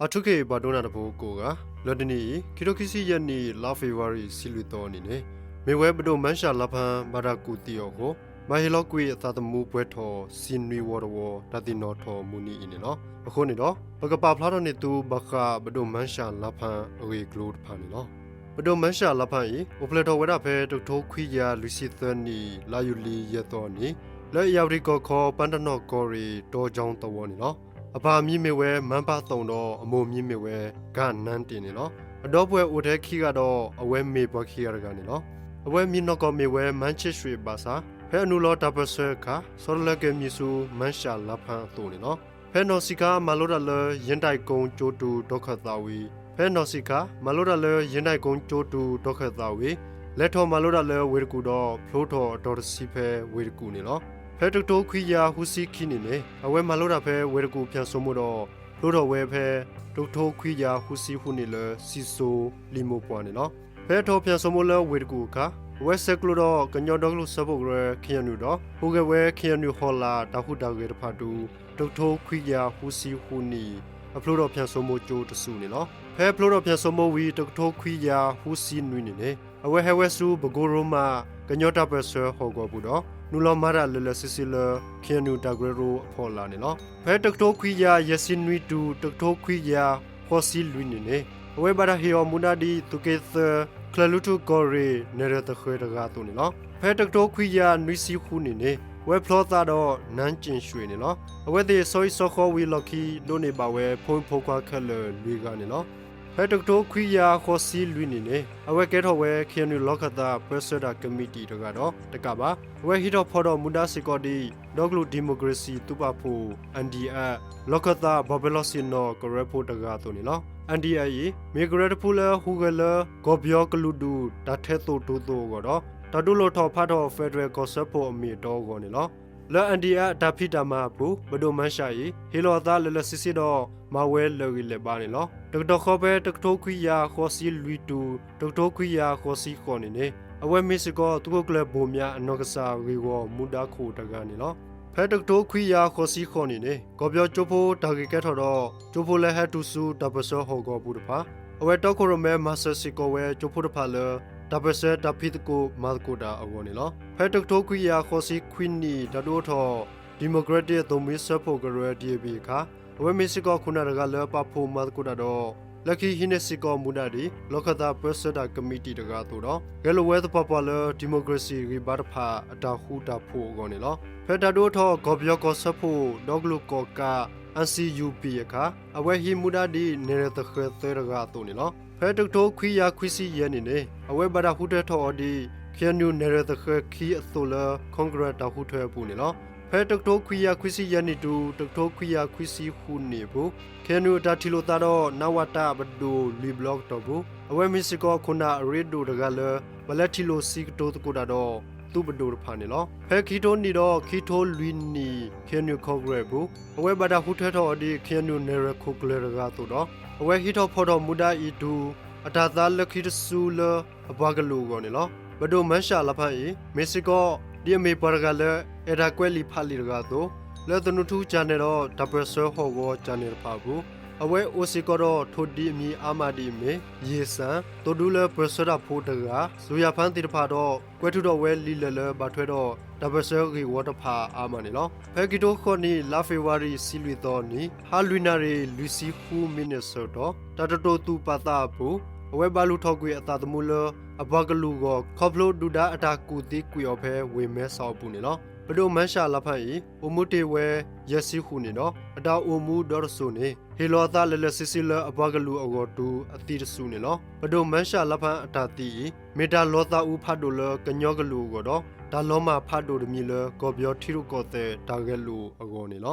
အၣ်ထူခ့ၣ်ပှၤဒိကနၣ်တၢ်ဖိကိးဂၤ, လၢတနံၤအံၤ ခံထိခံဆံယဲၢ်နံၣ် လါဖ့ၤဘြူၤအါရံၤ ဆံလွံၢ်သီအနံၤန့ၣ် မ့ၢ်ဝဲပဒိၣ်မၢၢ်ရှးလါဖါ ဘၣ်တၢ်ကူၣ်သံအီၤအဃိ ဘၣ်ဟ့ၣ်လီၤကွံာ်အသးသမူပှဲၤထီၣ် ဆံနွံဝီတဝီ တၢ်သ့ၣ်နီၣ်ထီၣ်မုၢ်နံၤအံၤန့ၣ်လီၤ. အဃိန့ၣ်ဒီး ပကပာ်ဖျါထီၣ်န့ၢ်သုဘၣ်ဃးပဒိၣ်မၢၢ်ရှးလါဖါအဂ့ၢ်အကျိၤတဖၣ်န့ၣ်လီၤ. ပဒိၣ်မၢၢ်ရှးလါဖါအံၤ အိၣ်ဖျဲၣ်ထီၣ်ဝဲဒၣ်ဖဲ တကထိခွံကယၤလွံၢ်ဆံသၢနံၣ် လါယူၤလံယဲၢ်သီအနံၤ လၢအ့ၣ်ယၣ်ဝတံၣ်ကီၢ်ခီ ပန်းတနော်ကီၢ်ရ့ၣ် တီကၠီသဝီန့ၣ်လီၤ. အပၢ်အမံၤမ့ၢ်ဝဲ မၢ်ပၣ်သိၣ်ဒီး အမိၢ်မံၤမ့ၢ်ဝဲ ကၣ်နၢ်တ့ၣ်န့ၣ်လီၤ. အဒီပုၢ်ဝဲၢ်အိၣ်ထဲခံဂၤဒီး အဝဲမ့ၢ်ပှၤခံဂၤတဂၤန့ၣ်လီၤ. အဝဲမံၤနီၢ်ကီၢ်မ့ၢ်ဝဲ မၢ်ဆ့ၣ်ရွှ့ၣ်ဘၣ်ဆၣ် ဖဲအနုာ်လီၤတၢ်ပၢၢ်ဆၢအခါ ဆီတလဲက့ၤမံၤဆူ မၢၢ်ရှးလါဖါအသိးန့ၣ်လီၤ. ဖဲနီၢ်ဆံးခါ မၤလိတၢ်လၢ ယ့ၣ်တၢ်ကိကၠိတူ တီခၢၣ်သးဝံၤ, ဖဲနီၢ်ဆံးခါ မၤလိတၢ်လၢ ယ့ၣ်တၢ်ကိကၠိတူ တီခၢၣ်သးဝံၤ, လဲၤထီၣ်မၤလိတၢ်လၢဝ့ၢ်တကူၣ်ဒီး ဖျိထီၣ်အတီၤတဆံဖဲဝ့ၢ်တကူၣ်န့ၣ်လီၤ. ဖဲတကထိခွံကယၤဃုဆံခံနံၣ်န့ၣ် အဝဲမၤလိတၢ်ဖဲဝ့ၢ်တကူၣ်ဖၠၣ်စိမိဒီး ဖျိထီၣ်ဝဲဖဲ တကထိခွံကယၤဃုဆံဃုနံၣ်လၢ စံၣ်စိၤလံာ်မိၢ်ပှၢ်န့ၣ်လီၤ. ဖဲထီၣ်ဖၠၣ်စိမိလၢဝ့ၢ်တကူၣ်အခါ အဝဲဆဲးကျိးဒီးကညီဒီကလုာ်စၢဖှိၣ်ကရၢ ခ့ၣ်အဲၣ်ယူၣ်ဒီး ဟူးဂဲၤဝဲခ့ၣ်အဲၣ်ယူၣ်ဟီၣ်လာ်တၢ်ဟူးတၢ်ဂဲၤတဖၣ်တုၤ တကထိခွံကယၤဃုဆံဃုနံၣ် အဖျိထီၣ်ဖၠၣ်စိမိကၠိတစုန့ၣ်လီၤ. ဖဲဖျိထီၣ်ဖၠၣ်စိမိဝံၤ တကထိခွံကယၤဃုဆံနွံနံၣ်န့ၣ် အဝဲဟဲဝဲဆူ ပကိရိမး ကညီတၢ်ပၢၢ်ဆၢဟီၣ်ကဝီၤပူၤဒီး နုာ်လီၤမၤတၢ်လၢာ်လၢာ်ဆ့ဆ့လၢ ခ့ၣ်အဲၣ်ယူၣ်တၢ်ကရၢကရိအဖီလာ်န့ၣ်လီၤ. ဖဲတကထိခွံကယၤယဲၢ်ဆံနွံတုၤ တကထိခွံကယၤဃိးဆံလွံၢ်နံၣ်န့ၣ် အဝဲဘၣ်တၢ်ဟ့ၣ်အီၤမူဒါဒ် သုးက့သၢ ချၢၣ်လွံၢ်ထူၣ်ကီၢ်ရ့ၣ် နဲၣ်ရွဲၣ်သဃဲၤတဂၤအသိးန့ၣ်လီၤ. ဖဲတကထိခွံကယၤနွံဆံဃုနံၣ်န့ၣ် အဝဲဖျီသးဒီး နၢ်ကၠ့ၣ်ရွှ့ၣ်န့ၣ်လီၤ. အဝဲသ့ၣ်ဆီဟံၣ်ဆီဃီဝံၤအလီၢ်ခံ ဒိးန့ၢ်ဘၣ်ဝဲ ဖိမုၣ်ဖိခွါခဲလၢာ်လွံၢ်ဂၤန့ၣ်လီၤ. ဖဲတကထိခွံကယၤဃိးဆံလွံၢ်နံၣ်န့ၣ် အဝဲကဲထီၣ်ဝဲ ခ့ၣ်အဲၣ်ယူၣ်လီခၢၣ်သးပၢဆှၢတၢ်ကမံးတံာ်တဂၤဒီးတကးဘၣ် အဝဲဟံးထီၣ်ဖီၣ်ဒီးမူဒါစ့ၢ်ကီးဒ် ဒီကလုာ်ဒံၣ်မိၣ်ကရ့ၣ်စံၣ်သုးပာ်ဖှိၣ် အၣ်ဒီးအ့ၣ် လီၢ်ခၢၣ်သးပှၤပၢၤလီၢ်ဆ့ၣ်နီၤကရၢဖိတဂၤအသိးန့ၣ်လီၤ. အၣ်ဒီးအ့ၣ်အံၤ မ့ၢ်ကရၢတဖုလၢဟူးဂဲၤလၢ ကီၢ်ပယီၤကလုာ်ဒူၣ်တၢ်ထဲသိးတုၤသိးအဂီၢ်ဒီး တၢ်ဒုးလိၢ်ထီၣ်ဖးထီၣ် ဖဲဒရၢၣ်ကီၢ်စၢဖှိၣ်အမ့ၢ်အတီအဂီၢ်န့ၣ်လီၤ. လၢအၣ်ဒီးအ့ၣ်အတၢ်ဖံးတၢ်မၤအပူၤ ပဒိၣ်မၢ်ရှးအံၤ ဟ့ၣ်လီၤအသးလၢာ်လၢာ်ဆ့ဆ့ဒီး မၤဝဲလၢာ်ဂံၢ်လၢာ်ဘါန့ၣ်လီၤ. တကတီၢ်ဃီဖဲတကထိခွံကယၤဃိးဆံလွံၢ်တုၤ တကထိခွံကယၤဃိးဆံဃိးန့ၣ်န့ၣ် အဝဲမ့ၢ်စ့ၢ်ကီးသုးခိၣ်ကျၢၢ်ဘိၣ်မၠးအနီၢ်ကစၢ်ဂ့ၢ်ဂီၢ်မူဒါခိၣ်တဂၤန့ၣ်လီၤ. ဖဲတကထိခွံကယၤဃိးဆံဃိးန့ၣ်န့ၣ် ကီၢ်ပယီၤကၠိဖိတၢ်ဂ့ၢ်ကဲထီၣ်ဒီး ကၠိဖိလၢဟဲတုၤဆူတၢ်ပၢၢ်ဆၢဟီၣ်ကဝီၤပူၤတဖၣ် အဝဲတီခိၣ်ရိၣ်မဲမၤစၢၤစ့ၢ်ကီးဝဲကၠိဖိတဖၣ်လၢ တၢ်ပၢၢ်ဆၢတၢ်ဖံးသကိးမၤသကိးတၢ်အဂီၢ်န့ၣ်လီၤ. ဖဲတကထိခွံကယၤဃိးဆံခွံနံၣ် တၢ်ဒုးအိၣ်ထီၣ် ဒံၣ်မိၣ်ကရ့ၣ်တံၣ်အသိၣ်မှံစၢဖှိၣ်ကရၢ ဒီးအ့ၣ်ဘံၣ် အခါ အဝဲမ့ၢ်စ့ၢ်ကီးခိၣ်နၢ်တဂၤလၢပာ်ဖှိၣ်မၤသကိးတၢ်ဒီး လၢခံဟံးန့ၢ်စ့ၢ်ကီးမူဒါဒ် လီၢ်ခၢၣ်သးပၢဆှၢတၢ်ကမံးတံာ်တဂၤအသိးဒီး ဂဲၤလိာ်ဝဲသပှၢ်ပှၢ်လၢ ဒံၣ်မိၣ်ကရ့ၣ်စံၣ်ဂံၢ်ဘါတဖၣ်အတၢ်ဃူတၢ်ဖိးအဂီၢ်န့ၣ်လီၤ. ဖဲတၢ်ဒုးအိၣ်ထီၣ်ကီၢ်ပယီၤကီၢ်စၢဖှိၣ်ဒီကလုာ်ကီၣ်ကး အၣ်စံၣ်ယူၣ်ပံၣ် အခါ အဝဲဟံးမူဒါဒ် နဲၣ်ရွဲၣ်သဃဲၤသၢတဂၤအသိးန့ၣ်လီၤ. ဖဲတကထိခွံကယၤခွံဆံယဲၢ်နံၣ်န့ၣ် အဝဲဘၣ်တၢ်ဃုထၢထီၣ်အီၤဒ် ခ့ၣ်အဲၣ်ယူၣ်နဲၣ်ရွဲၣ်သဃဲၤခံအသိးလၢ ခီကရဲးတၢ်ဃုထၢအပူၤန့ၣ်လီၤ. ဖဲတကထိခွံကယၤခွံဆံယဲၢ်နံၣ်တုၤ တကထိခွံကယၤခွံဆံဃုနံၣ်အပူၤ ခ့ၣ်အဲၣ်ယူၣ်အတၢ်ထံၣ်လိာ်သးဒီး နးဝးတၢ်ပဒိၣ်လွံၢ်ဘျီကတီၢ်ပူၤ အဝဲမ့ၢ်စ့ၢ်ကီးခိၣ်နၢ်အရ့ဒိၣ်တဂၤလၢ ပှၤလဲၤထံၣ်လိာ်စံးကတိၤသကိးတၢ်ဒီး သုးပဒိၣ်တဖၣ်န့ၣ်လီၤ. ဖဲခံကထိနံၣ်ဒီးခံကထိလွံၢ်နံၣ် ခ့ၣ်အဲၣ်ယူၣ်ခီကရဲးအပူၤ အဝဲဘၣ်တၢ်ဃုထၢထီၣ်အီၤဒ် ခ့ၣ်အဲၣ်ယူၣ်နဲၣ်ရွဲၣ်ခိၣ်ကျၢၢ်တဂၤအသိးဒီး အဝဲဟံးထီၣ်ဖီၣ်ထီၣ်မူဒါအံၤတုၤ အတၢ်သါလၢခံတစုလၢအပှၤကလုာ်အဂီၢ်န့ၣ်လီၤ. ပဒိၣ်မၢ်ရှးလါဖါအံၤ မ့ၢ်စ့ၢ်ကီး ဒ်အမ့ၢ်ပှၤတဂၤလၢ အဲၣ်တၢ်ကွဲးလံာ်ဖးလံာ်တဂၤအသိး လၢသနူထူကၠၣ်နဲၣ်ဒီး တၢ်ပၢၢ်ဆၢဟီၣ်ကဝီၤကၠၣ်နဲၣ်တဖၣ်အပူၤ အဝဲအိၣ်စ့ၢ်ကီးဒီးထိၣ်ဒံးအမံၤအါမးဒ်အမ့ၢ် ယ့ၢ်စၣ်, သိၣ်ဒူလၢပၢၢ်ဆၢတၢ်ဖိတဂၤ, စူၤယၣ်ဖၣ်သ့ၣ်တဖၣ်ဒီး ကွဲးထုးထီၣ်ဝဲလံာ်လဲၢ်လၢဘၣ်ထွဲဒီး တၢ်ပၢၢ်ဆၢဂ့ၢ်ဝီတဖၣ်အါမးန့ၣ်လီၤ. ဖဲခံကထိဃိးနံၣ် လါဖ့ၤဘြူၤအါရံၤ ဆံလွံၢ်သီနံၤ ဟါလွံၢ်နၣ်ရံၣ် လွံၢ်ဆံဃုမံးနံးအဆၢကတီၢ် တၢ်တတိာ်သူၣ်ပာ်သးအပူၤ အဝဲဘၣ်လူၤထီၣ်ကွံာ်အသးသမူလၢ အပှၤကလုာ်အဂီၢ် ခီဖျိဒုၣ်ဒါအတၢ်ကူၣ်သံကွံာ်အီၤဖဲဝ့ၢ်မဲဆီးအပူၤန့ၣ်လီၤ. ပဒိၣ်မၢ်ရှးလါဖါအံၤ အိၣ်မူတ့ၢ်ဝဲ ယဲၢ်ဆံဃုနံၣ်ဒီး အတၢ်အိၣ်မူဒီတစိၤန့ၣ် ဟ့ၣ်လီၤအသးလၢာ်လၢာ်ဆ့ဆ့လၢအပှၤကလုာ်အဂီၢ်တုၤအသံတစုန့ၣ်လီၤ. ပဒိၣ်မၢ်ရှးလါဖါအတၢ်သံအံၤ မ့ၢ်တၢ်လီၤသးအုးဖးဒိၣ်လၢကညီကလုာ်အဂီၢ်ဒီး တၢ်လီၤမၢ်ဖးဒိၣ်တမံၤလၢကီၢ်ပယီၤထံရူၢ်ကီၢ်သဲးတၢ်ဂဲၤလိာ်အဂီၢ်န့ၣ်လီၤ.